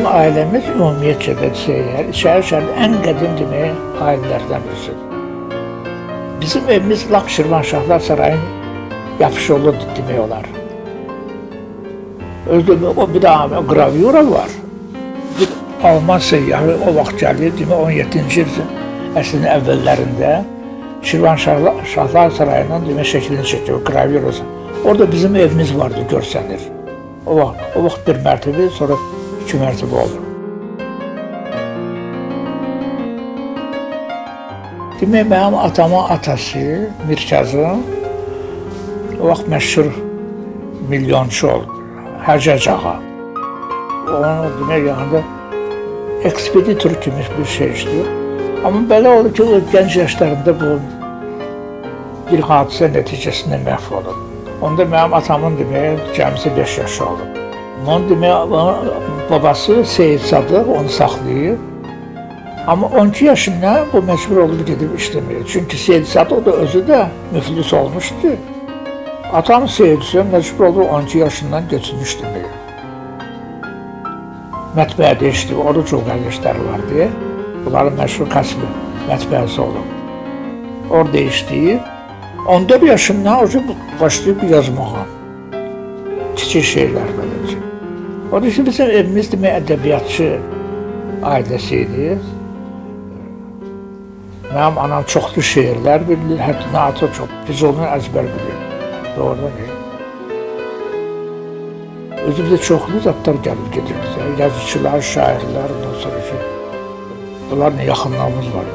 Bizim ailəmiz ümumiyyətcə də desək, İçəri şəhərin ən qədim deməyi ailələrdən birisidir. Bizim evimiz lap Şirvanşahlar Sarayının yapışıqlıdır demək olar. Özü o bir daha qravyura var. Bir Alman səyyahı o vaxt gəlir, demək 17-ci əsrin əvvəllərində Şirvanşahlar Sarayının demək şəklini çəkir, qravyurası. Orada bizim evimiz vardı, görsənir. O vaxt bir mərtəbə, sonra iki mərtəbə olur. Demək, mənim atamın atası Mirkazım o vaxt məşhur milyonçu oldu, Həccac ağa. Onun demək yanında ekspeditor kimi bir şey işləyir. Amma belə oldu ki, o gənc yaşlarında bu bir hadisə nəticəsində məhv olub. Onda mənim atamın demək cəmisi 5 yaşı olub. Onun demək, babası Seyid Sadıq onu saxlayıb. Amma 12 yaşından bu məcbur olub gedib işləməyə. Çünki Seyid Sadıq da özü də müflis olmuşdu. Atam Seyid Hüseyn məcbur olub 12 yaşından götürmüş işləməyə. Mətbəədə işləyib, orada çox qardaşları vardı. Bunların məşhur kasbi mətbəəsi olub. Orada işləyib. 14 yaşından başlayıb yazmağa. Kiçik şeylər beləcə. Onun üçün bizim evimiz demək ədəbiyyatçı ailəsi idi. Mənim anam çoxlu şeirlər bilir, həddindən artıq çox. Biz onu əzbər bilirdik. Doğrudan deyil. Özü bizə çoxlu zətlər gəlib gedirdi. Yazıçılar, şairlər, ondan sonra ki, bunlarla yaxınlığımız var.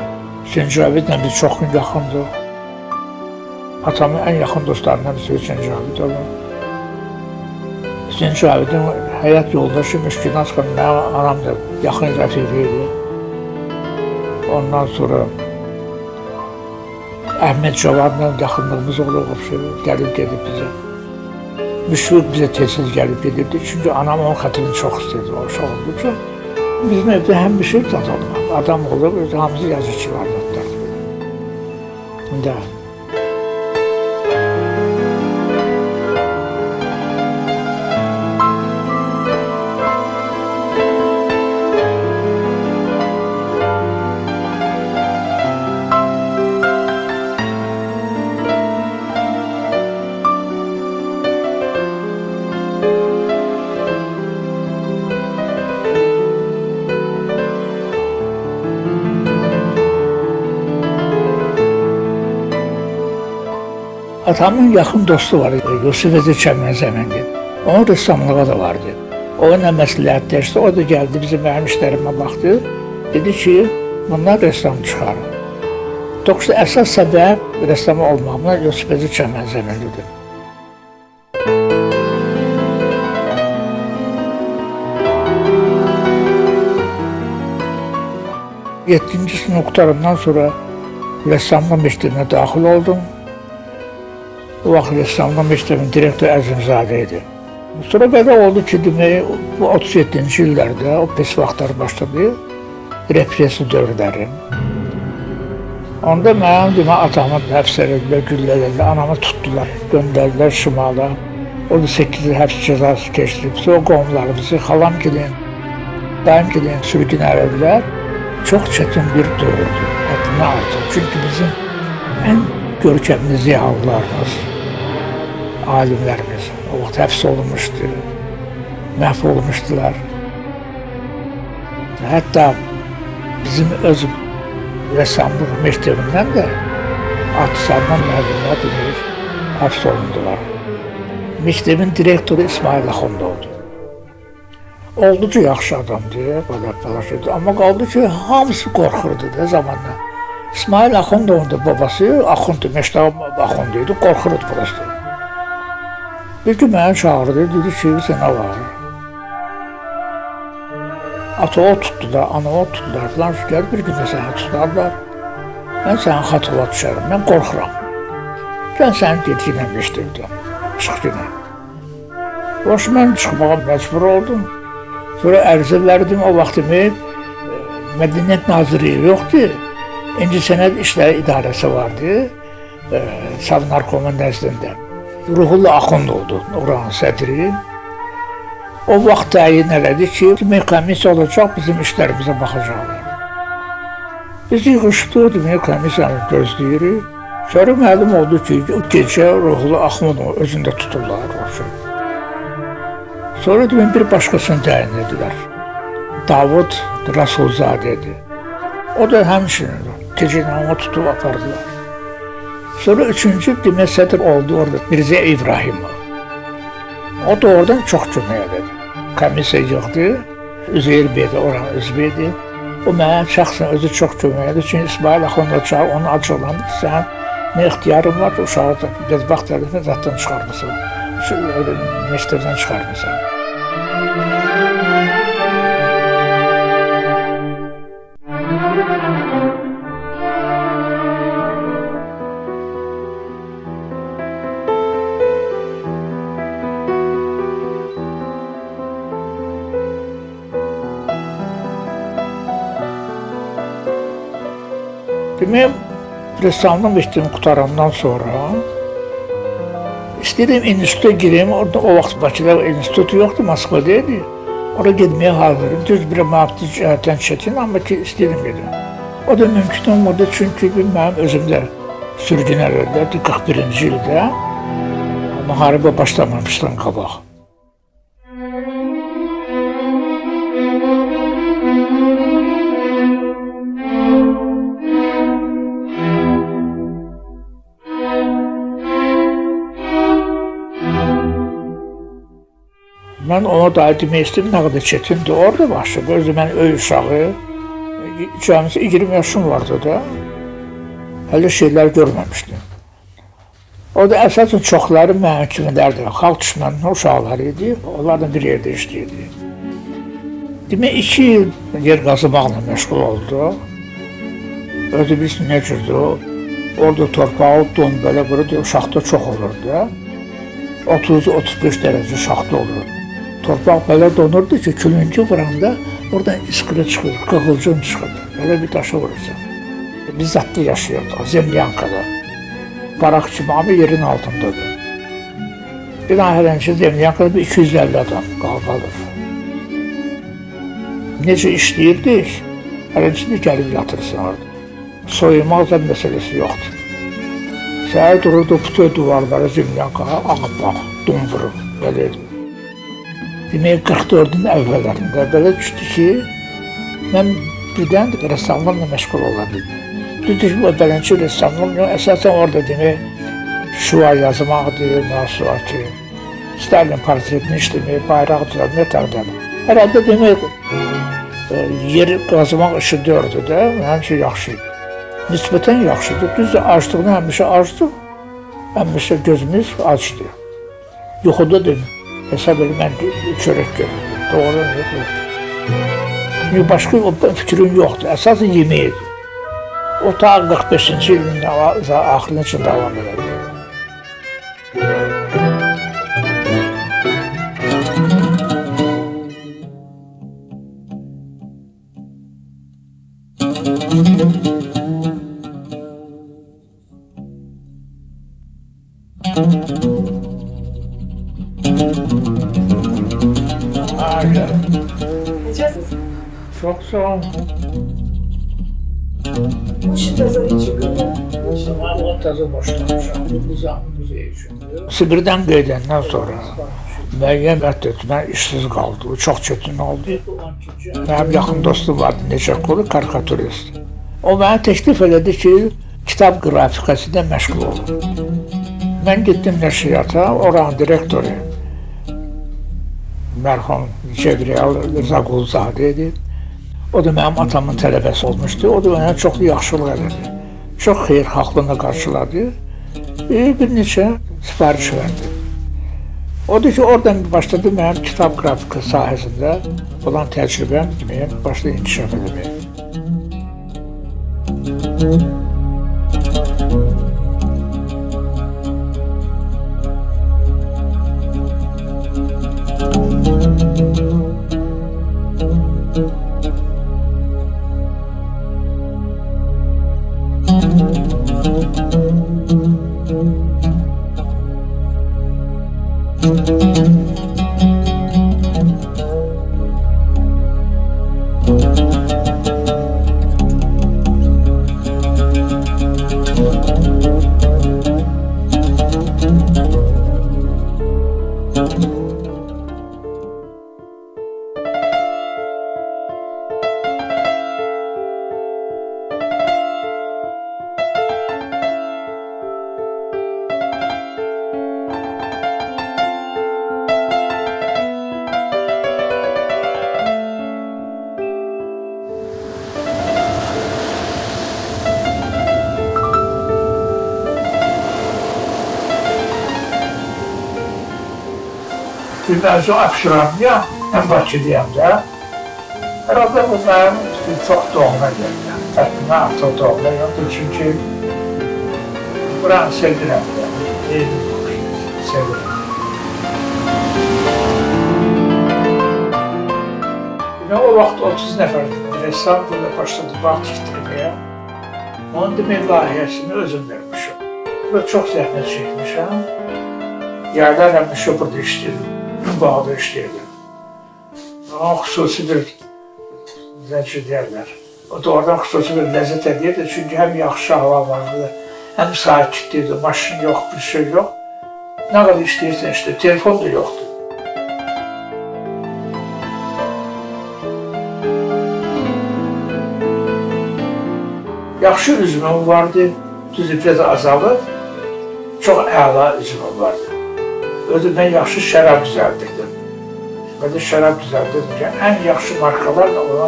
Hüseyn Cavidlə biz çox yaxındıq. Atamın ən yaxın dostlarından birisi Hüseyn Cavid olub. Hüseyn Cavidin həyat yoldaşı Müşkinaz xanım, mənim anam da yaxın rəfiqi idi. Ondan sonra Əhməd Cavadla yaxınlığımız olub, gəlib gedib bizə. Müşfiq bizə tez-tez gəlib gedirdi, çünki anam onun xətrini çox istəyirdi, o uşaq olduğu üçün. Bizim evdə həmişə zad olmaq, adam olub, hamısı yazıçılar zadlardı. İndi. Atamın yaxın dostu var idi, Yusif Əziz Çəmənzəmindi. Onun rəssamlığı da vardı. Onunla məsləhətləşdi, o da gəldi bizim mənim işlərimə baxdı. Dedi ki, bunlar rəssam çıxarır. Doğrusu əsas səbəb rəssam olmağımla Yusif Əziz Çəmənzəmindidir. Yeddinci sinif qurtarandan sonra rəssamlıq məktəbinə daxil oldum. O vaxt rəssamlıq məktəbinin direktoru Əzimzadə idi. Sonra belə oldu ki, demək, bu 37-ci illərdə o pis vaxtlar başladı, repressiya dövrləri. Onda mənim demək, atamı həbs elədilər, güllələdilər, anamı tutdular, göndərdilər şimala. Orada 8 il həbs cəzası keçdirib. Sonra qohumlarımızı, xalamgilin, dayımgilin sürgün elədilər. Çox çətin bir dövrdür, həddindən artıq. Çünki bizim ən görkəmli ziyalılarımız, alimlərimiz o vaxt həbs olunmuşdu, məhv olmuşdular. Hətta bizim öz rəssamlıq məktəbindən də atsandan müəllimlər demək, həbs olundular. Məktəbin direktoru İsmail Axundovdur. Olduqca yaxşı adamdır, belə şeydir. Amma qaldı ki, hamısı qorxurdu da zamanla. İsmail Axundovun da babası Axund, Məştaq Axund idi, qorxurdu prosto. Bir gün məni çağırdı, dedi ki, sənə var. Ata o tutdular, ana o tutdular filan, gəl bir gün də səni tutarlar. Mən sənin xatıva düşərəm, mən qorxuram. Gəl səni get yenə məktəbdə, çıx yenə. Başı mən çıxmağa məcbur oldum. Sonra ərizə verdim, o vaxt demək, Mədəniyyət Nazirliyi yoxdur. İncəsənət İşləri İdarəsi vardı, Savnarkomun nəzdində. Ruhullah Axund oldu, oranın sədri. O vaxt təyin elədi ki, demək, komissiya olacaq, bizim işlərimizə baxacaqlar. Biz yığışdıq, demək, komissiyanı gözləyirik. Sonra məlum oldu ki, o gecə Ruhullah Axundov özündə tuturlar. Sonra demək, bir başqasını təyin edilər. Davud Rasulzadədir. O da həmçinin gecə ilə onu tutub apardılar. Sonra üçüncü demək, sədr oldu orada Mirzə İbrahimov. O da oradan çox kömək elədi. Komissiya yığdı, Üzeyir bəy də oranın üzvü idi. O mənə şəxsən özü çox kömək elədi. Çünki İsmail Axundov çağır, onu acıqlandı ki, sən nə ixtiyarın var, uşağı da bədbəxt tərəfindən zətdən çıxarmısan, məktəbdən çıxarmısan. Demək, rəssamlıq məktəbini qurtarandan sonra istəyirdim instituta gireyim. Orada o vaxt Bakıda institut yoxdur, Moskvada idi. Oraya getməyə hazırım. Düz bir maddi cəhətdən çətin, amma ki, istəyirdim gedim. O da mümkün olmadı, çünki mənim özümdə sürgün elədilər 41-ci ildə. Müharibə başlamamışdan qabaq. Mən ona dair demək istəyirəm, nə qədər çətindir. Orada başladı. Özü mən öy uşağı, cəmisi 20 yaşım vardı da, hələ şeylər görməmişdim. Orada əsasən çoxları mənim kimilərdir, xalq düşməninin uşaqları idi, onlarla bir yerdə işləyirdi. Demək, 2 il yer qazımaqla məşğul oldu. Özü bilirsin nə cürdür, orada torpağı, don belə vururdu, şaxta çox olurdu. 30-35 dərəcə şaxta olurdu. Torpaq belə donurdu ki, külüngü vuranda oradan iskra çıxırdı, qığılcım çıxırdı. Belə bir daşa vurursan. Biz zətdə yaşayırdıq, Zemlyankada. Barak kimi, amma yerin altındadır. Bir an hələnçi Zemlyankada bir 250 adam qalır. Necə işləyirdik, hələnçi gəlib yatırsın orada. Soyunmaq da məsələsi yoxdur. Səhər dururdu, bütün duvarları Zemlyankaya ağappaq, don vurur, belə idi. Demək, 44-ün əvvəllərində belə düşdü ki, mən birdən rəssamlıqla məşğul ola bildim. Düzdür ki, beləncə rəssamlıq yox, əsasən orada demək, şüa yazmaqdır, nasuğa ki, Stalin portretini işləmək, bayraq düzəltmək, təqdim. Hər halda demək, yer qazmaq işi dördü də, həmişə yaxşı idi. Nisbətən yaxşıdır. Düzdür, aclığını həmişə acdıq, həmişə gözümüz acdı. Yuxuda demək, hesab edin, mən çörək görürdüm, doğru yox. Başqa fikrim yoxdur, əsasən yemək idi. O ta 45-ci ilin axırına üçün davam elədi. Çox sağ olun. Bu işi təzə çıxırdı. Mən onu təzə başlamışam. Bu nizam muzeyi üçündür. Sibirdən gedəndən sonra müəyyən müddət mən işsiz qaldım. Çox çətin oldu. Mənim yaxın dostum vardı, Necə Qulu, karikaturist. O mənə təklif elədi ki, kitab qrafikası ilə məşğul olum. Mən getdim nəşriyyata, oranın direktoru mərhum Cəbriyal Rızaquluzadə idi. O da mənim atamın tələbəsi olmuşdu. O da mənə çox yaxşılıq elədi. Çox xeyirxahlığına qarşıladı. Bir neçə sifariş verdi. O da ki, oradan başladı mənim kitab qrafika sahəsində olan təcrübəm deməyə, başladı inkişaf eləməyə. Bir mövzu Abşeronluyam, mən Bakılıyam da. Herhalde bu mənim çox doğma yerdir. Fətimə artıq doğma yerdir, çünki buranı sevirəm də. Sevirəm. Demək, o vaxt 30 nəfər rəssam burada başladı bağ tikdirməyə. Onun demək layihəsini özüm vermişim. Burada çox zəhmət çəkmişəm. Yerlər həmişə burada işləyirdim. Bağda işləyirdim. Onun xüsusi bir, necə deyərlər, o da oradan xüsusi bir ləzzət edirdi. Çünki həm yaxşı hava vardı, həm sakitlikdi, maşın yox, bir şey yox. Nə qədər işləyirsən işte, telefon da yoxdur. Yaxşı üzümüm vardı, düzü biraz azalıb, çox əla üzümüm vardı. Özü mən yaxşı şərab düzəldirdim. Mən də şərab düzəldirdim ki, ən yaxşı markalarla ona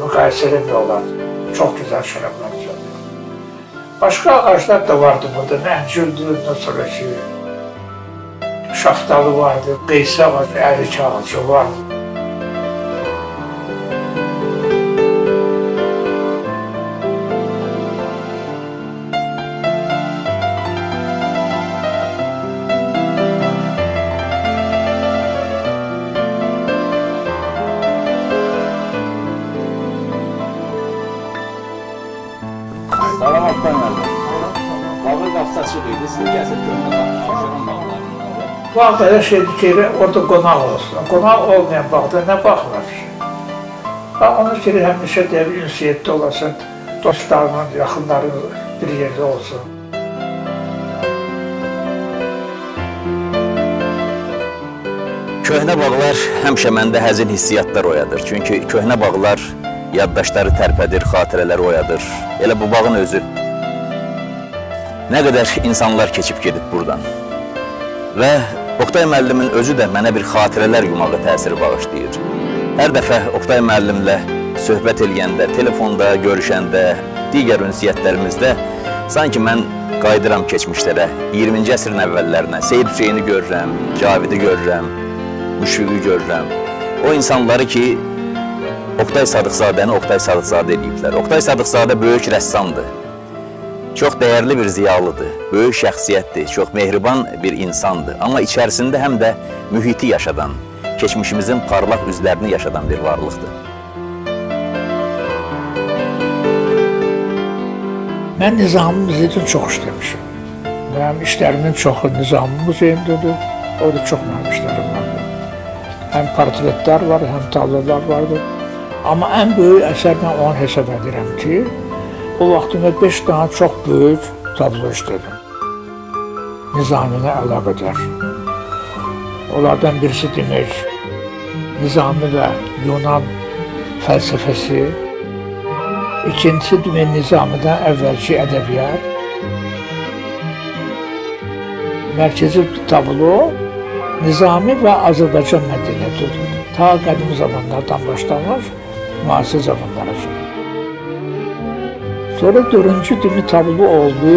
müqayisə eləmək olardı. Çox gözəl şərablar düzəldirdim. Başqa ağaclar da vardı burada. Məncüldür, ondan sonra ki, şaftalı vardı, qeysi ağacı, ərik ağacı vardı. Salam Oqtay müəllim. Bağı qapısı açıq idi. Sizin gəlsə köhnə bağ, Abşeron bağlarından. Bağ da elə şeydir ki, orada qonaq olsun. Qonaq olmayan bağda nə bağ var ki? Bağ onun ki, həmişə deyir, ünsiyyətdə olasın, dostlarının, yaxınların bir yerdə olsun. Köhnə bağlar həmişə məndə həzin hissiyatlar oyadır. Çünki köhnə bağlar yaddaşları tərpədir, xatirələri oyadır. Elə bu bağın özü. Nə qədər insanlar keçib gedib buradan. Və Oqtay müəllimin özü də mənə bir xatirələr yumağı təsiri bağışlayır. Hər dəfə Oqtay müəllimlə söhbət eləyəndə, telefonda görüşəndə, digər ünsiyyətlərimizdə sanki mən qayıdıram keçmişlərə, 20-ci əsrin əvvəllərinə, Seyid Hüseyni görürəm, Cavidi görürəm, Müşfiqi görürəm. O insanları ki, Oqtay Sadıqzadəni Oqtay Sadıqzadə eləyiblər. Oqtay Sadıqzadə böyük rəssamdır. Çox dəyərli bir ziyalıdır, böyük şəxsiyyətdir, çox mehriban bir insandır. Amma içərisində həm də mühiti yaşadan, keçmişimizin parlaq üzlərini yaşadan bir varlıqdır. Mən Nizami Muzeyində çox işləmişim. Mənim işlərimin çoxu Nizami Muzeyindədir. Orada çox mənim işlərim vardı. Həm portretlər var, həm tablolar vardı. Amma ən böyük əsər mən onu hesab edirəm ki, o vaxtında 5 dənə çox böyük tablo işlədim. Nizamini əlaqədar. Onlardan birisi demək, Nizami və Yunan fəlsəfəsi. İkincisi demək, Nizamidən əvvəlki ədəbiyyat. Mərkəzi tablo Nizami və Azərbaycan mədəniyyətidir. Ta qədim zamanlardan başlamış, müasir zamanlara üçün. Sonra dördüncü dini tablo oldu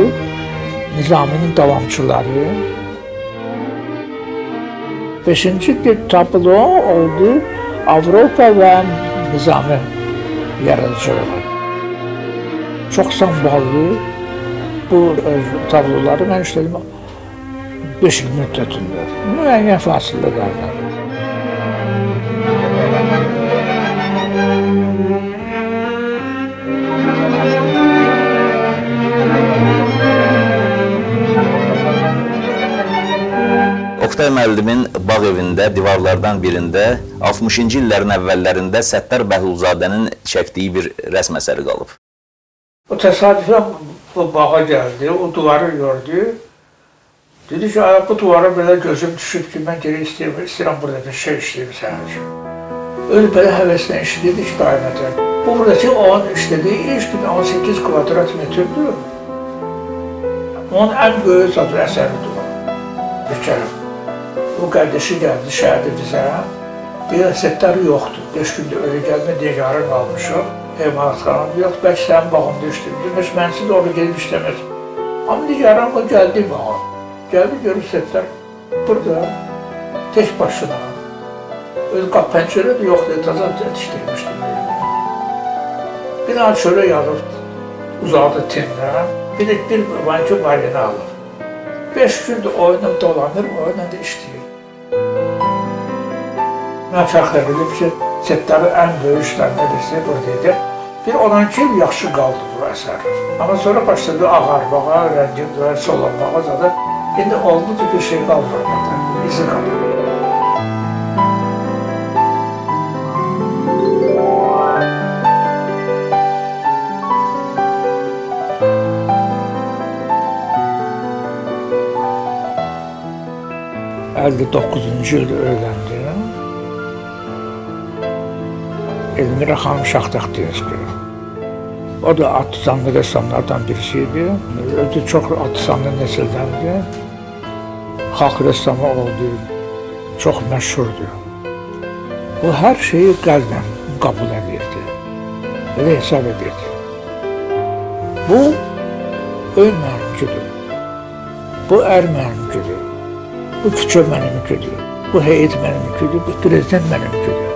Nizaminin davamçıları. Beşinci bir tablo oldu Avropa və Nizami yaradıcılığı. Çox samballı bu tabloları mən işlədim 5 il müddətində, müəyyən fasilələrlə. Oqtay Səttar bəy müəllimin bağ evində, divarlardan birində 60-cı illərin əvvəllərində Səttar Bəhlulzadənin çəkdiyi bir rəsm əsəri qalıb. O təsadüfən bu bağa gəldi, o duvarı gördü. Dedi ki, bu duvara belə gözüm düşüb ki, mən geri istəyirəm burada bir şey işləyim sənin üçün. Öyle belə həvəslə işləyirdi ki, daimətən. Bu buradakı onun işlədiyi iş 18 kvadrat metrdir. Onun ən böyük zadı əsəridir o. Bir kərə. O qardaşı gəldi şəhərdə bizə. Deyir, Səttar yoxdur. 5 gündür öyle gəlmə, nigarən qalmışıq. Emalatxanam yox, bəlkə sənin bağında işləyim. Demiş, mənsiz orada gedib işləməz. Amma nigarən o gəldi bağa. Gəldi, görür Səttar burada tək başına. Öz qap pəncərə də yoxdur, taza yetişdirmişdim. Bir daha çörək alıb, uzadı tinlə, bir də bir vanki varini alıb. 5 gündür oyunla dolanır, oyunla da işləyir. Mən fəxr edirəm ki, Səttarın ən böyük işlərindən birisi buradaydı. Bir 12 il yaxşı qaldı bu əsər. Amma sonra başladı ağarmağa, rəngin solanmağa zaten. İndi olduca bir şey qalmır burada, izi qalır. 59-cu ildə öyrəndi. Elmira xanım Şahtaxtinski. O da adlı rəssamlardan birisi idi. Özü çox adlı nesildəndir. Xalq rəssamı oldu. Çox məşhurdur. Bu hər şeyi qəlbən qəbul edirdi. Belə hesab edirdi. Bu ön mənimkidir. Bu ər mənimkidir. Bu küçə mənimkidir. Bu heyət mənimkidir. Bu prezident mənimkidir.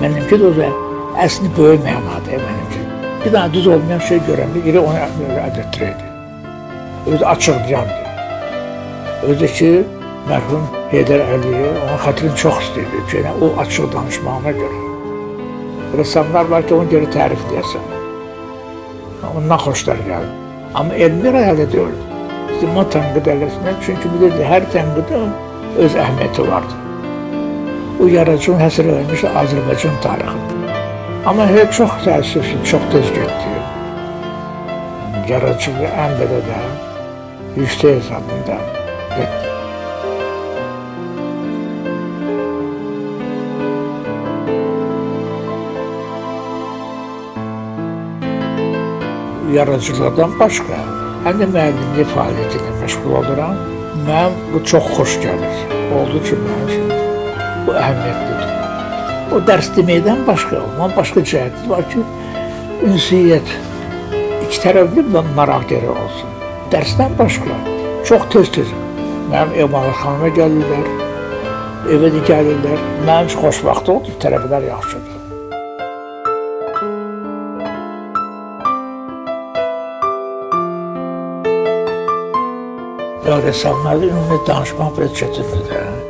Mənimkidir o da əslində böyük mənada mənimkidir. Bir dənə düz olmayan şey görəndə geri onu ədətdirəydi. Özü açıq deyəndir. Özü ki, mərhum Heydər Əliyev onun xətrini çox istəyirdi ki, yəni, o açıq danışmağına görə. Rəssamlar var ki, onu geri tərif deyəsən. Ondan xoşlar gəldi. Amma Elmira hələ deyildi. İstimma tənqid eləsinə, çünki bilirdi, hər tənqidin öz əhəmiyyəti vardı. O yaradıcının həsr edilmiş Azərbaycan tarixidir. Amma heç çox təəssüf ki, çox tez getdi. Yaradıcılığı ən belə də yüksək hesabında getdi. Yaradıcılıqdan başqa, həm də müəllimlik fəaliyyəti ilə məşğul oluram. Mənim bu çox xoş gəlir. Oldu ki, mənim üçün bu əhəmiyyətlidir. O dərs deməkdən başqa, ondan başqa cəhəti var ki, ünsiyyət iki tərəfli maraq geri olsun. Dərsdən başqa, çox tez-tez mənim emalatxanama gəlirlər, evə də gəlirlər. Mənim üçün xoşbəxt oldu, tərəflər yaxşıdır. Rəssamlarla ümumiyyətlə danışmaq biraz çətindir.